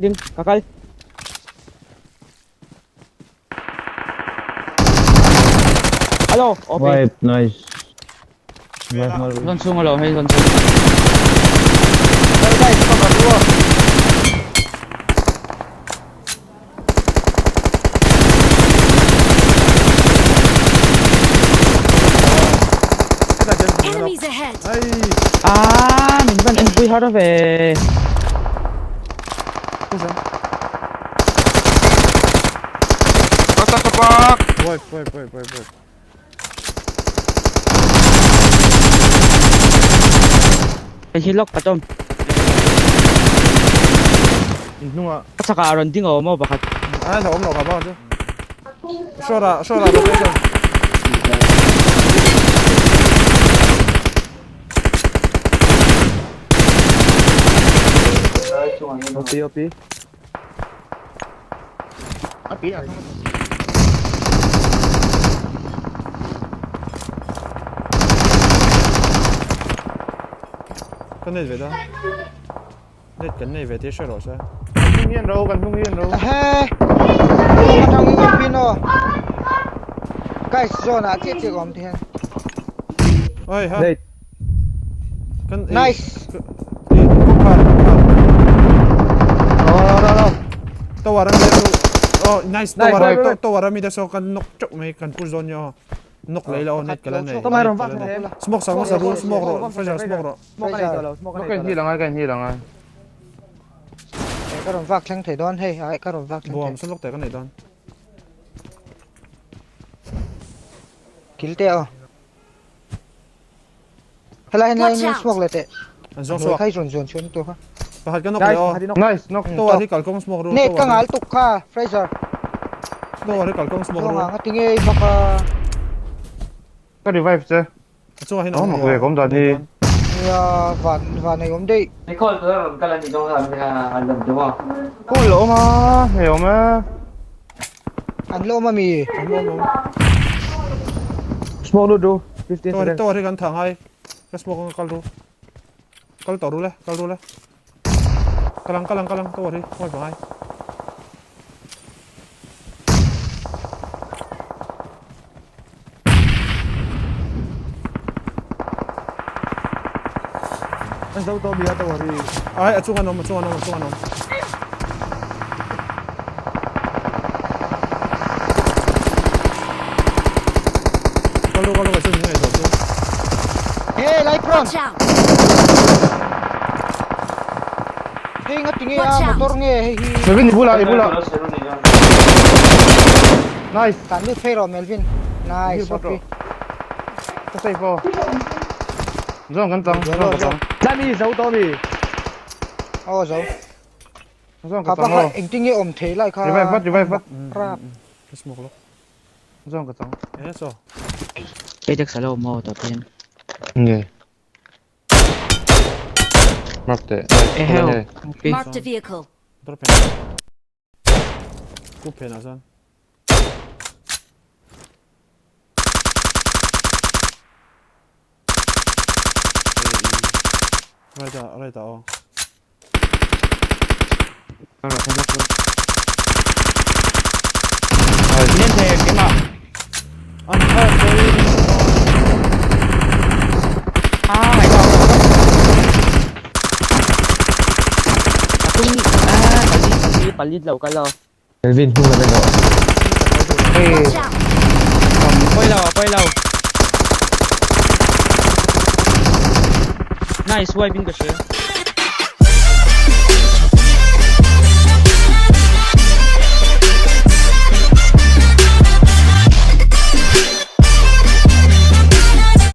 Ding, ka kal. Alo, OP. Wipe, nice. Wipe ngal. Zon chung alo, hei zon chung. Đây đây, con vào đua. Enemies ahead! Ai. À, mình vẫn em vui hết đó về. What the fuck? Wipe, wipe, wipe, wipe, wipe. Cái hi lock patom. Inhnunga. Saka aron ding o mo bakhat. A lo om lo ka ba chu. Shora, shora rotation. OP OP. OP à? Kan nei ve da. Net kan nei ve ti hre rawh se. Kan hnung hian ro, kan hnung hian ro. He. Kan thang in pino. Guys, zone ah chiếc chiếc om thiên. Oi ha. Net. Kan Nice. Kawngkhar, kawngkhar. No no no. Tower ami te chu. Oh, nice. Nice, Tower nice. tower ami te saw kan knock chauh mai kan push dawn nia. Knock lei la aw net ka la nei. Tawai rawng vak Smoke sak hmasa ru, smoke rawh, fresher smoke rawh. Smoke a nei tawh lo, smoke a nei Ka tawh hi lo. langai, ka hi langai. Ka rawn vak thleng thei dawn hei, ai ka rawn vak thleng Buam thei. sawn lawk teh ka nei dawn. Kil teh aw. Helai helai Watch in out. smoke leh teh. An zawng Hnuai chhuak. kha i rawn zawn chhuan tur kha. Pakhat ka knock Nice, leh aw. pakhat i knock. Nice, knock. Tower hi kalkawng smoke ru. Net ka ngal tuk kha, Fraser. Tower hi kalkawng smoke ru. Zawng ang a ti ngei bawk a. Ka revive che. A chungah hian Awm mak ve ka awm dan hi. Nia van van ei awm daih. Nicole tu rawn kal a ni dawn a an lam deuh a. Call a awm a, hei a awm e. An la awm a mi? Awm awm awm. Smoke lut ru. 15 Tower seconds. tower hi kan tha ngai. Ka smoke anga kal ru. Kal tawh ru le, kal ru le. Kal ang kal ang kal ang tower hi ngawi pangai. An zo tawh mi a tower hi. Ai a chung an awm a chung an awm a chung an awm. Kal ru kal ru ka chu min ngaihtuah chu. Hey light brown. Watch out! Hei nga tinge Watch a out. motor nge hei hi. Melvin i bulah i bulah. Nice. Tan lut phei rawh Melvin. Nice Hi okay. bawk rawh. Ka save aw. Zawng kan tang, zawng ka tang. Lami zo tawh mi. Aw zo. Zawng ka Kha pa tang kha aw. engtin nge awm thei lai kha. Revive vat, revive vat. Rap. Ka smoke lawk. Zawng ka tang. E chaw. Ajax alo awm aw tawh hian. Nge. Mark teh. Eheu. Marked a vehicle. Motor phen. Ku phen ah chuan. Right ah, right ah aw. Nen thei keimah. An thar pawhin Ah my god. Pathum ah pali pali pali lo ka lo. Melvin hnung lam en rawh. Watch out! Pawi lo pawi lo. Nice wipe in ka hria.